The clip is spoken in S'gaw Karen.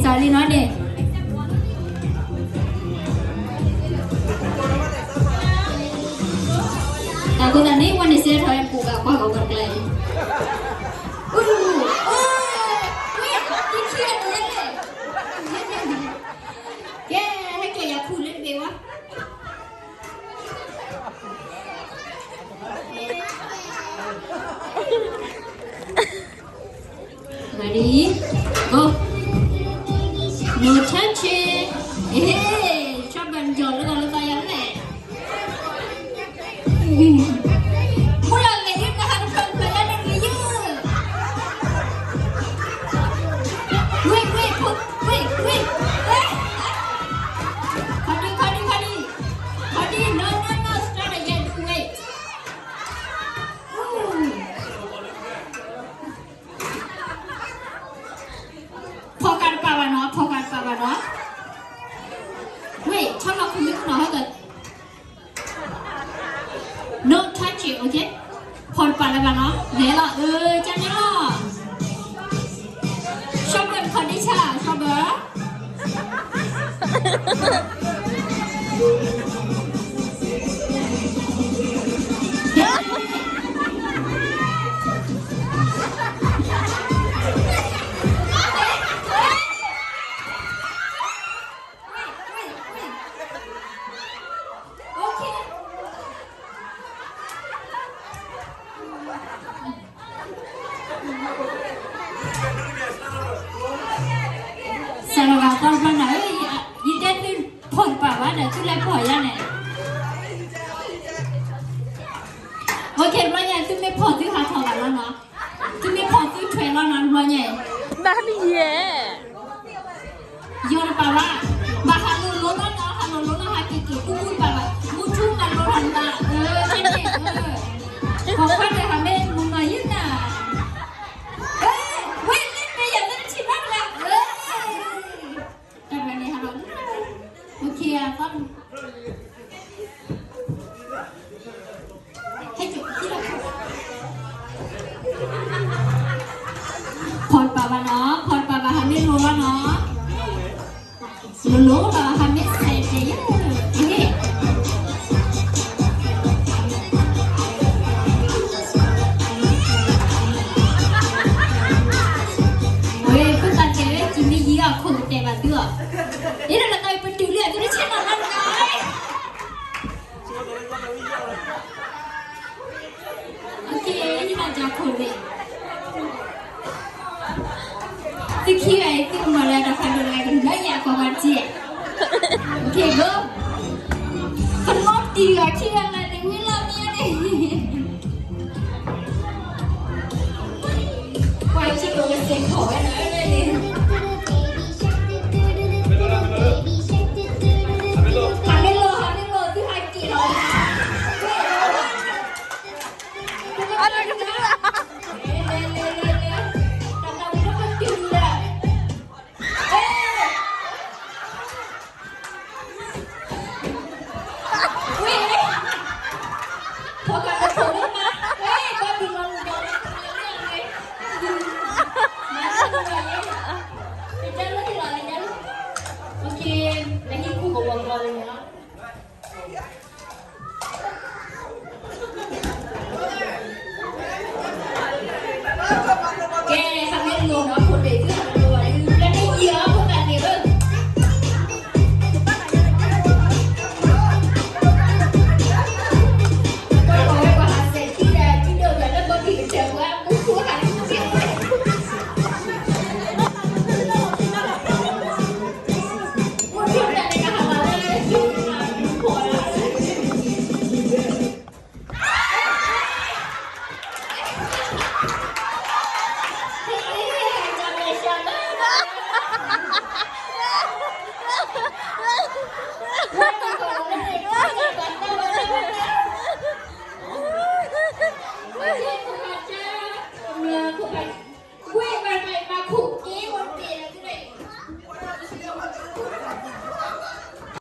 စးလံနီၤန့ၣ်, တၢ်ကိးသးန့ၣ် ဝဲန့ၣ်စဲထီၣ်ဝဲပူၤဘၣ်ကွၢ်ကီးဝဲတကျဲ, အိၣ်, အိၣ်, ဝဲ, တခံဂၤန့ၣ်, ကဲ, ဟဲက့ၤယၤခူၣ်လၢတဘ့ၣ်ဝဲ Ready? Go. No touching. Hey, ဆီၣ်ဘၢၣ် ယီၤလၢဂီၤလၢသီယၤလဲၣ်. မုၢ်လီၤလဲၤဒ်နဟးတဖျၢၣ်တဖျၢၣ် လၢနကယုၢ်. Wait, wait, wait, wait. ခီဒံ ခီဒံ ခီဒံ ခီဒံ no, no, no, start again, do wait. ဖီၣ်ကးတပာ်ဘၣ်နီၤ, ဖီၣ်ကးတပာ်ဘၣ်နီၤ. Wait, ဆီၣ်လီၤခူၣ်မ့ၢ်ခူၣ်နီၤ ဟဲက့ၤ No touching, okay? ဖီၣ်တပာ်လၢၤဘၣ်နီၤ, လဲၤလီၤ, အၢ, ကန့ၣ်လီၤ. ဆီၣ်ဘၢၣ် တခီဒံဆၣ် ဆီၣ်ဘၢၣ်. စးလီၤဂာ်သီတဘျီနၤဧၢ, ယတဲသုဖီၣ်တပာ်ဘၣ်ဒီး သုလဲၤဖီၣ်ယၤန့ၣ်. Okay, တဘျီညါ သုမ့ၢ်ဖီၣ်သုဟးထီၣ်ဘၣ်လီၤနီၤ, သုမ့ၢ်ဖီၣ်သုထွဲလီၤနီၤ တဘျီညါ. ဘၣ်မ့ၢ်ယဲ ယီၤတပာ်ဘၣ်, ဘၣ်ဟးလိၤလိၤလီၤနီၤ, ဟးလိၤလိၤလီၤ ဟးက့ၤက့ၤကူကူတပာ်ဘၣ်, မူထူတၢ်လိၤထီၣ်တဘၣ်, အၢ, ကန့ၣ်, ပှၤခွါဒီးဟးမ့ၢ်မုာ်နီၤယုၢ်နၤ, ဝဲလၢမ့ၢ်ယၤလၢတထံၣ်ဘၣ်တဂၤ, တၢ်ဘၣ်န့ၣ်ဟးလီၤ, okay, အသီ ဖီၣ်တပာ်ဘၣ်နီၤ, ဖီၣ်တပာ်ဘၣ် ဟးမ့ၢ်လိၤလီၤနီၤ, လိၤလိၤလီၤ ဟးမ့ၢ်စဲးကဲးယဲၢ်, ဝဲ ဖိသၣ်တဲဝဲ ကံမ့ၢ်ယံၤအခိၣ်ကတဲာ်ဘၣ်သုအီၤ, ယဲဒၣ်လၢတၢ်ပတုာ်လံ အသုတဆ့ၣ်နီၤနီတဂၤ Okay, ယမၤကၢခိၣ်န့ၣ်, သုခံဂၤအံၤ သုကမၤလၢတၢ်ဖးဒိၣ်တဂၤကလုၢ်လၢယၤကွၢ်ကွၢ်တထံၣ်, okay, go. ကနီတံၢ်ဂၤခံဂၤ